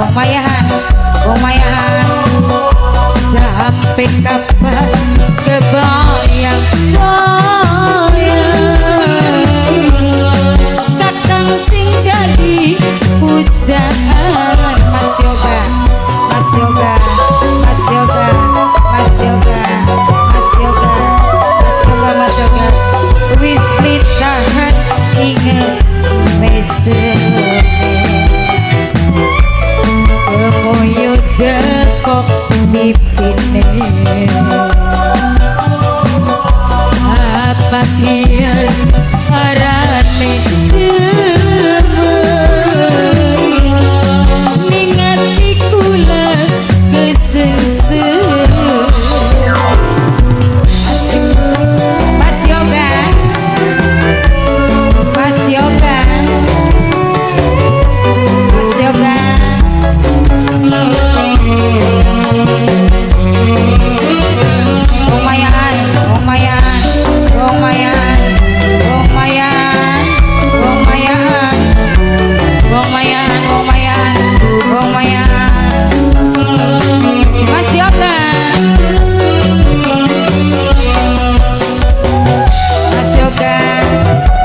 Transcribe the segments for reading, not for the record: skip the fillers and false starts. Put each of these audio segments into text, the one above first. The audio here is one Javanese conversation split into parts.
Wong Mayahan, Wong Mayahan. Sampai kapan kebayang bayang kakang sing dadi pujaan. Mas Yoga, Mas Yoga, Mas Yoga, Mas Yoga, Mas Yoga, Mas Yoga, Mas Yoga. Wis tahan inget meseme kemoyo dekok pipine. Apa kian arane demen ningati kula kesengsem. Asik. Mas Yoga, Mas Yoga, Mas Yoga. Wong Mayahan, Wong Mayahan, Wong Mayahan, Wong Mayahan, Wong Mayahan, Wong Mayahan, Wong Mayahan, Wong Mayahan. Mas Yoga, Mas Yoga,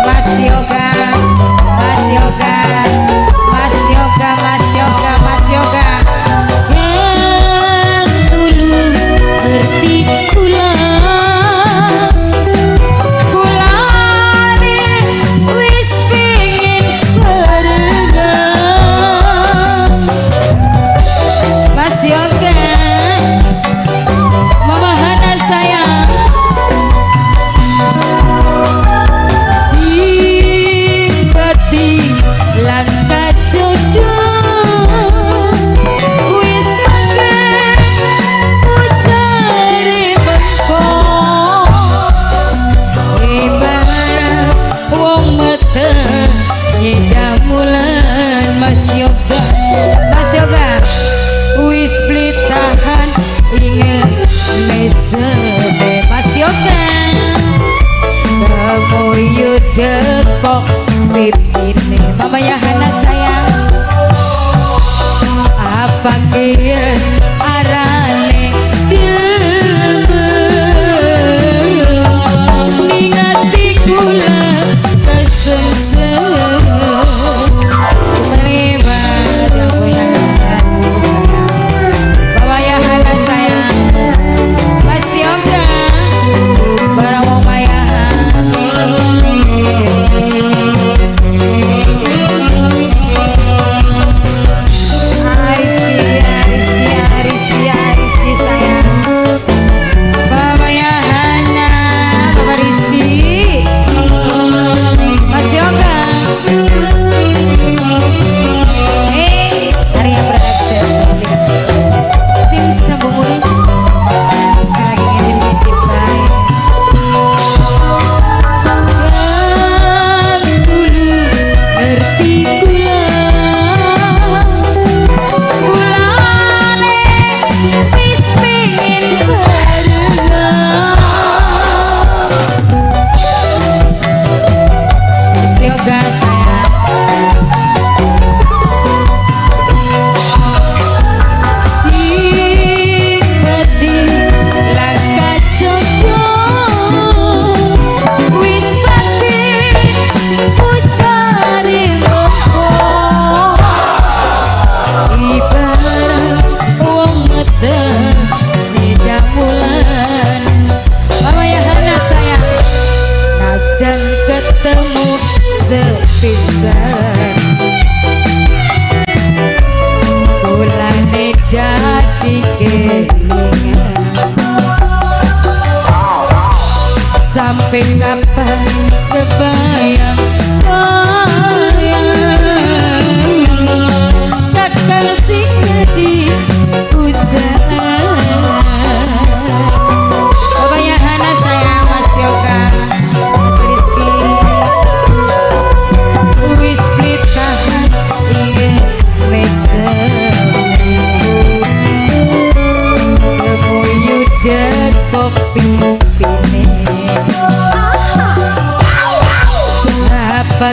Mas Yoga, Mas Yoga, Mas Yoga, Mas Yoga, Mas Yoga. Yang dulu ngerti kula, kulane wis pengin barengan. Mas Yoga, Mama Hana sayang. Dibati langkah jodoh wis akeh ujare mengko. Ibarat wong meteng nyedamulan. Mas Yoga, Mas Yoga. Wis beli tahan inget meseme. Mas Yoga, kemoyo dekok pipine. Mama Yahana sayang. Apa kian arane demen ningati kula kesengsem. Lewat yang punya sayang. Mama Yahana sayang. Mas Yoga, barang wong Mayahan. Ariski, Ariski, Ariski, Ariski sayang. Mama Yahana, Mama Rizky, Mas Yoga. Eh, Arya Production, tim Sambung selagi ngintip-ngintip bae. Yang dulu ngerti kula, kulane wis pengin barengan. Mas Yoga sayang. Dibati langkah jodoh wis batin ujare mengko. Ibarat wong meteng nyedamulan. Mama Yahana sayang. Najan ketemu sepisan kulane dadi kelingan. Sampai kapan kebayang Bayang kakang sing dadi pujaan. Mama Yahana sayang, Mas Yoga, Mas Rizky. Wis beli tahan inget mesem kemoyo dekok pipine. Apa